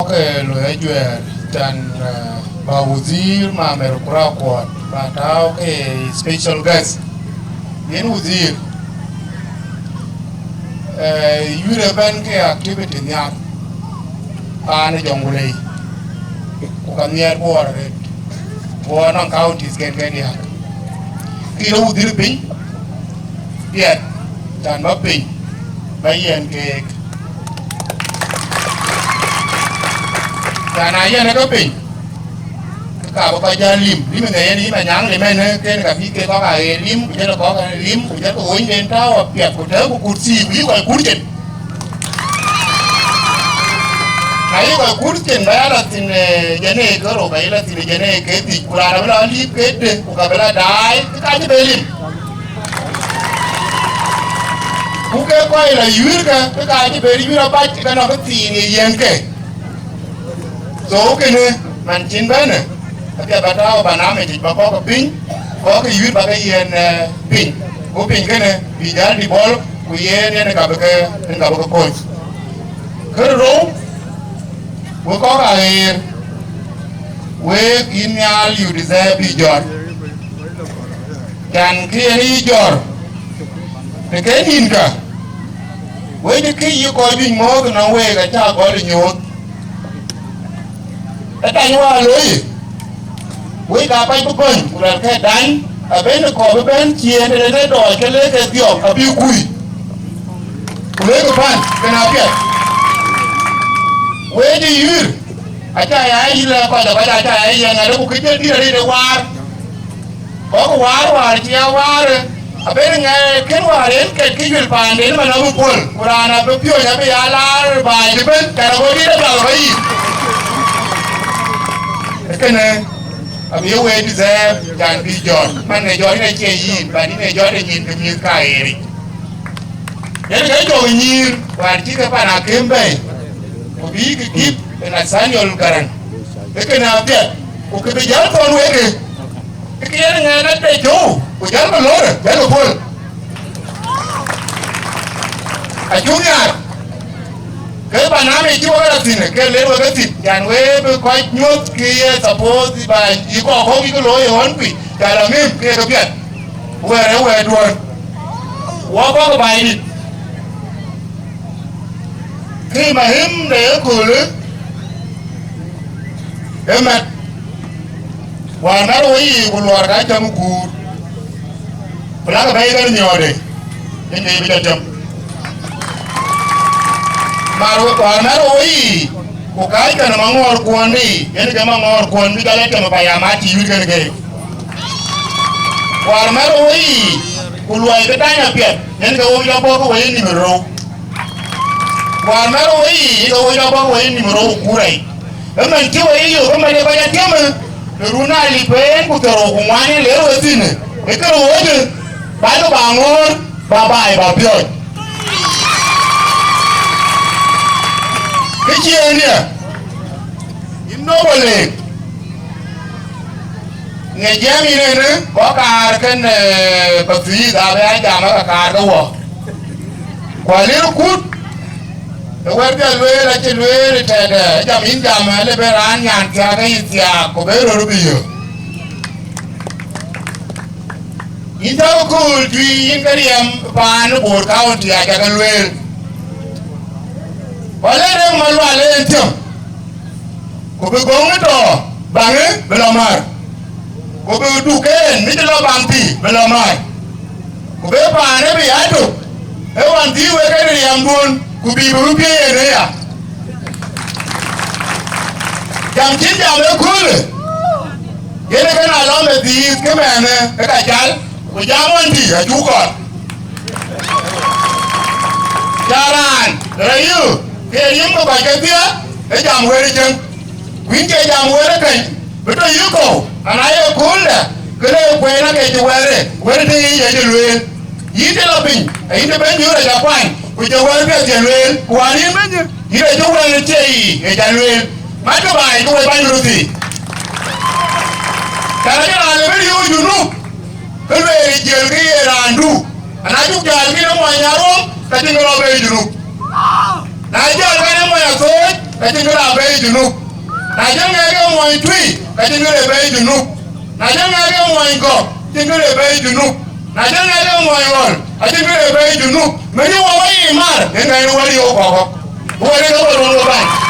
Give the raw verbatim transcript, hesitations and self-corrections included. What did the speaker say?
Ke loi ajuɛɛr can, eh, ba wazir Mamer Kura Kuɔt ba tääu ke special guest. Yen wazir, eh, yurë bɛ̈n ke activity nhiaar paan ë Jonglei, ku ka nhiɛɛr Bor arëët, Bor nɔŋ counties ken ke diäk. Kï rɔt wudhir piny, piɛth, can bä piny, bä yiɛn keek. Can a yiɛn ke piny, ke ka bä kɔc jäl lim, lim ë yen yïn anyaŋ lim ënë, ken ka bï ke kɔk aɣeer lim, ku jël kɔk lim, ku jël ke wonyden tääu apiɛth, ku tëëk ku kut thii, ku yï kɔc kut cin. Na yï kɔc kut cin, bä ya lɔ thïn, eh, jɛn ee ke rou, bä yï lɔ thïn jɛn ee ke dhïc, ku raan abï lɔ liip ke de, ku ka bï lɔ daai, ke ka cï be lim. Ku ke kɔc lɔ yuiirkë, ke ka cï be yuiir abac, ke nɔŋ ke thiin ye yiɛ̈nke. So, kënë, man cïn bɛ̈në, apiɛth bä tääu bä naam ë tic bä kɔk piny, kɔk yuiir bä ke yiɛ̈n, eh, piny. Ku piny kënë, bï jäl dï bɔl, ku yen yen ka bï ke, yen ka bï ke kony. Kë rou, we kɔk aɣeer, week yïn nhial, you deserve bï jɔt. Can kë yen yï jɔr, të ke nïnkä, wec kë yï kɔc juëc mɔ̈ɔ̈th nɔŋ week acä gɔl ë nyuöth. Ë tany wäär looi, wec ka kɔc bï gɔny, ku luɛl ke dany, abën kɔɔr bï bɛ̈n ciëën tëde në dɔɔc ke le ke dhiɔp abï kuc, ku le ke pän, kën apiɛth. Wec ë yïr, acä ya yï lɛ kɔc, kɔc acä ya yï yɛn ade, ku kë jël dït arëët ë waar. Kɔk waar, waar cï ya waar, abën ŋɛk kën waar en ket kë yuel paanden man abï puɔl, ku raan abï piööny abï ya laar baai bï bën, kɛn ago dït apiath rɔt yic. Kënë abï ye wëët deserve, can bï jɔt. Man ë jɔt ë cie yïn, but yïn ë jɔt ë nyin ke mïth ka ɣeeric. Yen ke jɔk nyïïr, wäär cï ke pan akëm bɛ̈ɛ̈i, ku bï ke gïp ë Nathaniel Garang. Ke kënë apiɛth, ku kë bï jäl thɔn wek ke, ke yen ŋɛɛn ade cöu, ku jäl ke lɔ̈ɔ̈rë, jäl ke puɔ̈l. Acuk nhiaar, ke banam ë cï wek lɔ thïn, ke ler wek ethïn, can wek bï kɔc nyuɔ̈th ke ye suppose ba yï kɔk kɔ̈k yï ke looi ë ɣɔn kuc, ca lɔ ŋëm ke ke piɛth. Wɛ̈ɛ̈r ë wɛ̈ɛ̈rduön, wɔ kɔ̈k ë Baidït. Kë mahim de yeköölë ë mɛt, wäär mɛt wo yiic, ku luɔɔr ka cäm kuur, ku lakë bɛ̈i kën nyɔɔde, yen ke yï bï jɔ cäm. Mar wäär mɛt wo yiic, ku kääc kën maŋɔɔr kuɔn dï, yen ke maŋɔɔr kuɔn bï jɔ lɔ cäm ë payam acï wït kën keek. Wäär mɛt wo yiic, ku luɔi bï tany apiɛth, yen ke wo jɔ bɔ̈ ke wei nïm rou. Wäär mɛt wo yiic, yen ke wo jɔ bɔ̈ ke wei nïm rou ku rɛc. Ëmën cï wei yök, ëmën ë kɔc atiëmë, në run alip en ku thiërrou ku ŋuan en ler we thïn, ë kërë wodë, ba ke ba ŋoor, ba baai ba piɔ̈ɔ̈c. Kë ciëën ye, yïn nɔ̈k wo leek. Ŋic jiɛɛm yïn ënë, kɔc kaar kën, eh, Pathuyith abï a jam ë ka kaar ke wɔ. Ku alir kut, ë wɛ̈t piɛth lueel acï lueel ë tɛ̈dë, ë jam yïn jam, ale bï raan nyan thiaak ke yï thiaak, ku bï röt bï yök. Yïn cä ke kööl tui, yïn ke riɛm paan ë Bor County, aca ke lueel. Ku ale rem Malual en thiëm. Ku bï göŋ ë tɔ̈ baŋë bï lɔ määr, ku bï duk en mïth lɔ baŋ thii bï lɔ määr, ku bï paanë bï ya tök, ë ɣɔn thii wek en riɛmduön, ku bï bï piëëc en ëya. Jam cïn jam ëköölë, yen ë kën alɔm ë dhiith kë mɛɛnë ë ka cal, ku jam ɣɔn thii acuk kɔɔr. Ca raan rɛ̈c yï, ke riɛm ke kɔc kedhie, ë jam wëër ë cäŋ. Ku yïn cie jam wëër ë keny, bï tɔ yï kɔ̈u, ana ye kööldä, ke le kueen ake cï wɛ̈ɛ̈r ë wëër ë tëŋ yic acï lueel. Yïn cï lɔ piny, ayïn cï bɛ̈ny Miöör aca kuany, ku cï wɛ̈ɛ̈r piɛth cï lueel, ku wään yïn bɛ̈ny, yïn acï wɛ̈ɛ̈r ë cie yiic ë ca lueel. Matkï baai, ke we bäny röt thii. Tɛ̈n acïn raan le bï riëëu Junub, ke lueel ë jiël ke ye raandu, ana cuk jäl kïn ë muɔny Aruɔm, ka cïn ke lɔ bei Junub. Na jäl kɛn ë muɔny Athooc, ka cïn kë la bɛ̈ɛ̈i Junub. Na cïn ŋɛk ke muɔny Tuï, ka cïn kë le bɛ̈ɛ̈i Junub. Na cïn ŋɛk ke muɔny Gɔ̈k, cïn kë le bɛ̈ɛ̈i Junub. Na cïn ŋɛk ke muɔny Ɣɔl, acïn kë le bɛ̈ɛ̈i Junub. Mɛn ye wɔ wä ye mar, yen ka yen wär ye wɔ kɔ̈k. Wär ye ke wä luɔn wä bany.